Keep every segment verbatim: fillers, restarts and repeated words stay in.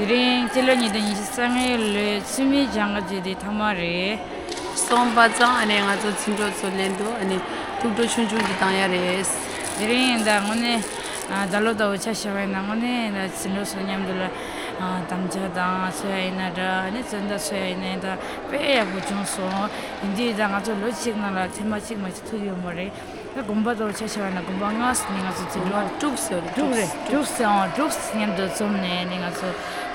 དེ་རིང་སྤྱི་ལོ་ཉིས་སྟོང་ཉི་ཤུ་རྩ་ལྔའི་ལོའི་ཚུལ་མིན་སྦྱང་ག་བྱས་དེ་ཐ་མ་རེད། སོང་པ་ཙང་ཨ་ནི་ང་ཚོ་འཛིན་གྲོགས་ཚོ་ལེན་དུ་ཨ་ནི་ཐུགས་སྤྲོ་ཆུང་ཆུང་ཅིག་བཏང་ཡ་རེད། དེ་རིང་ད་དངོས་གནས་ཨ་ད་ལོ་ལྟ་བུ་ཆ་བཞག་པ་ཡིན་ན་དངོས་གནས་ད་འཛིན་གྲོགས་ཚོ་མཉམ་དུ་ལ་ཨ་དམ་བཅའ་དང་འཚོལ་ཡ་ཡིན་ན་འདྲ་ཨ་ནི་བཙོན་ཟླ་འཚོལ་ཡ་ཡིན་ན་ཡིན་ད་དཔེ་ཡག་པོ་བྱུང་སོང་། ཡིན་དུས་ད་ང་ཚོ་ལོ་གཅིག་ནང་ལ་ཐེངས་མ་གཅིག་མ་གཅིག་ཐུག་ཡོད་མ་རེད། ད་དགོན་པ་ཚོར་ཆ་བཞག་ན་དགོན་པ་ལྔ་ནས་ང་ཚོ་འཛིན་གྲོགས་དྲུག་ཟེར་རེད། དྲུག་རེད། དྲུག་ཟེར་འོང་དྲུག་མཉམ་དུ་འཛོམས་ནས་ནི་ང་ཚོ་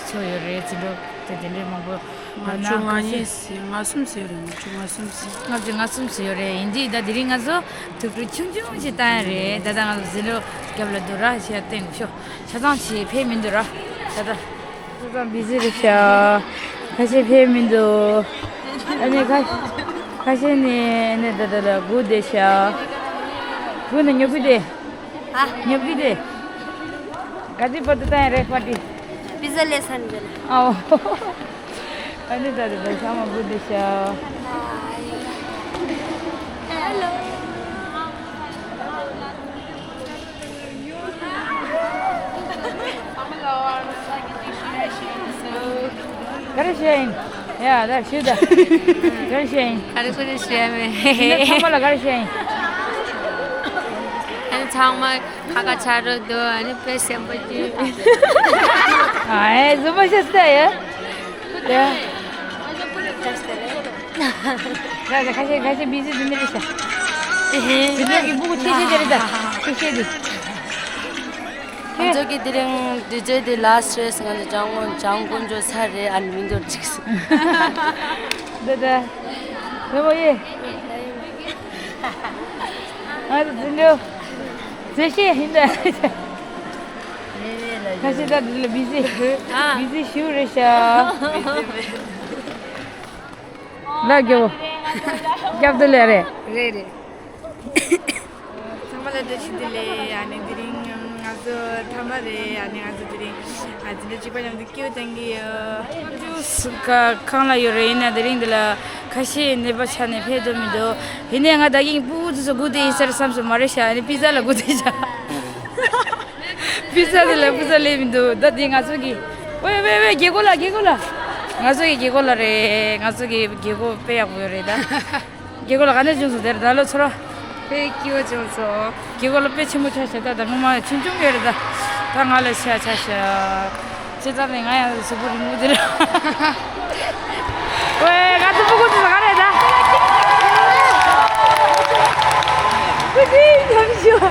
ཚོ་ཡོད་རེད། འཛིན་གྲོགས་དེ་དེ་འདྲའི་མང་པོ་ལྔ་བཅུ་ང་གཉིས་ཟེར་ལྔ་གསུམ་ཟེར་རེད། ལྔ་བཅུ་ང་གསུམ་ཟེར། ལྔ་བཅུ་ང་གསུམ་ཟེར་ཡོད་རེད། ཡིན་དུས་ད་དེ་རིང་ང་ཚོ་ཐུགས་སྤྲོ་ཆུང་ཆུང་ཞིག་བཏང་ཡ་རེད། ད་ལྟ་ང་ཚོ་འཛིན་གྲོགས་རྒྱབ་ལ་འདུག་ར་ཞེས་བསྟན་དགོས་ཤོག་ཆ་ཚང་ཞིག་ཕེབས་མི་འདུག་ར་ད་ལྟ། ཁ་སང་བི་ཟི་རེད་ཤག་ཁ་ཤས་ཕེབས་མི་འདུག་ཨ་ནི་ཁ་ཁ་ཤས་ནི་ནི་ད་ད་ལ་སྒུག་བསྡད་ཤག་སྒུག་ནས་ཉོ་གི་བསྡད། ཨ། ཉོ་གི་བསྡད། ག་ཚོད་བར་དུ་བཏང་ཡ་རེད་པར་ཊི། པི་ཛ་ལས་སན་ཟེར། ཨའོ། ཨ་ནི་ད་ད་ད་ཚང་མ་སྒུག་བསྡད་ཤག་ཧེ་ལོ། ག་རེ་བཤད་ཡིན། ཡ་ད་ཞུ་ད། ག་རེ་བཤད་ཡིན། ག་རེ་ག་རེ་བཤད་མེད། ཡིན་ན་ཚང་མ་ལ་ག་རེ་བཤད་ཡིན། ཨ་ནི་ཚང་མ་ཁ་ཁ་ཆགས་འགྲོ་འདུག་ཨ་ནི་དཔེ་སེམས་པ་སྐྱིད། ཨ་ཨེ་རྫུན་མ་བཤད་ས་ཡ། ཡ། ཡ་ཡ་ཁ་ཤས་ཁ་ཤས་བི་ཟི་འདི་འདྲ་རེད་ཤག་འདི་འདྲ་གི་སྤུ་གུ་ཆེ་ཆེ་དེ་རེད་ད། ཆེ་ཆེ་དེ། ང་ཚོ་གི་དེ་རིང་ཌི་ཇེ་དེ་ལ་སི་ཊི་རེད། ང་ཚོ་ལྗང་དགོན་ལྗང་དགོན་འཇོག་ཚར་རེད། ཨ་ནི་མི་འདོར་ཅིག་སོང་། འདི་ད། རེད་མོ་ཡེ། ང་ཚོ་འཛིན་གྲོགས་མཛེས་བཤད་ཡིན་ད། ཁ་ཤས་ད་འདི་ལ་བི་ཟི། ཨ། བི་ཟི་ཞུ་རེད་ཤག་ལ་རྒྱོ། རྒྱབ་ཏུ་ལས་རེད། རེད་རེད། ཚང་མ་ལ་བཀྲ་ཤིས་བདེ་ལེགས། ཨ་ནི་དེ་རིང་ང་ཚོ་ཐ་མ་རེད། ཨ་ནི་ང་ཚོ་དེ་རིང་ཨ་འཛིན་གྲོགས་གཅིག་པ་མཉམ་དུ་སྐྱིད་པོ་བཏང་གི་ཡོད། ཁ་ཁང་ལ་ཡོད་རེད། ཡིན་ན་དེ་རིང་འདི་ལ་ཁ་ཤས་ནད་པ་ཆགས་ནས་ཕེབས་འགྲོ་མི་འདུག་ཡིན་ནའི་ང་ད་གིན་སྤུ་གུ་ཚོ་སྒུག་བསྡད་ཡིན་ཟེར་བསམ་སོང་མ་རེད་ཤག་ཨ་ནི་པི་ཛ་ལ་སྒུག་བསྡད་ཤག་པི་ཛ་དེ་ལ་པི་ཛ་སླེབས་མི་འདུག་ད་དེ་ང་ཚོ་གི་ཝེ་ཝེ་ཝེ་རྒྱལ་སྒོ་ལ་རྒྱལ་སྒོ་ལ། ང་ཚོ་གི་རྒྱལ་སྒོ་ལ་རེད། ང་ཚོ་གི་རྒྱལ་སྒོ་དཔེ་ཡག་པོ་ཡོད་རེད་ད། རྒྱལ་སྒོ་ལ་ག་ནས་བྱུང་སོང་དེར་ད་ལོ་ཚོར་བ། དཔེ་སྐྱིད་པོ་བྱུང་སོང་། རྒྱལ་སྒོ་ལ་དཔེ་ཆེན་པོ་ཆགས་ཤག་ད་ད་སྔོན་མ་ཆུང་ཆུང་ཡོད་རེད་ད། ད་ང་ལ་ཤ་ཆགས་ཤག་ཅི་ཙམ་ནས་ང་ཡང་གཟུགས་པོ་རིང་པོ་འདིར། ཝེ་ང་ཚོ་སྤུ་གུ་ཚོ་ག་རེད་ད། སྤུ་གུ་ཡང་ཤོག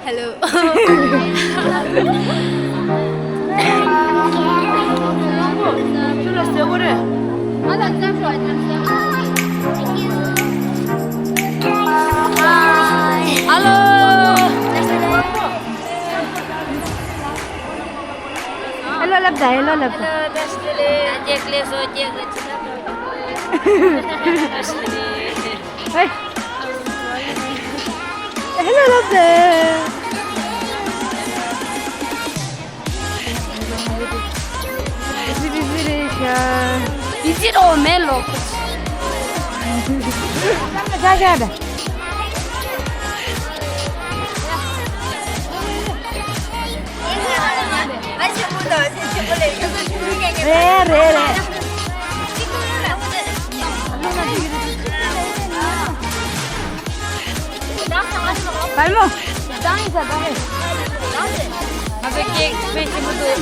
Hello. Hello. Hello ལབ་ད། Hello ལབ་ད། བདེ་ལེགས་སོ། བདེ་ལེགས། ཧེ། Hello ལབ་ད། ཟི་རི་ཟི་རི་ཤ། ཡིན་ཟི་རོ་མེ་ལོ། ཤ་ཤ་ད། རེད་རེད་རེད། པར་མོ། ང་ཚོ་ཀེག་དཔེ་ཆེན་པོ་འདུག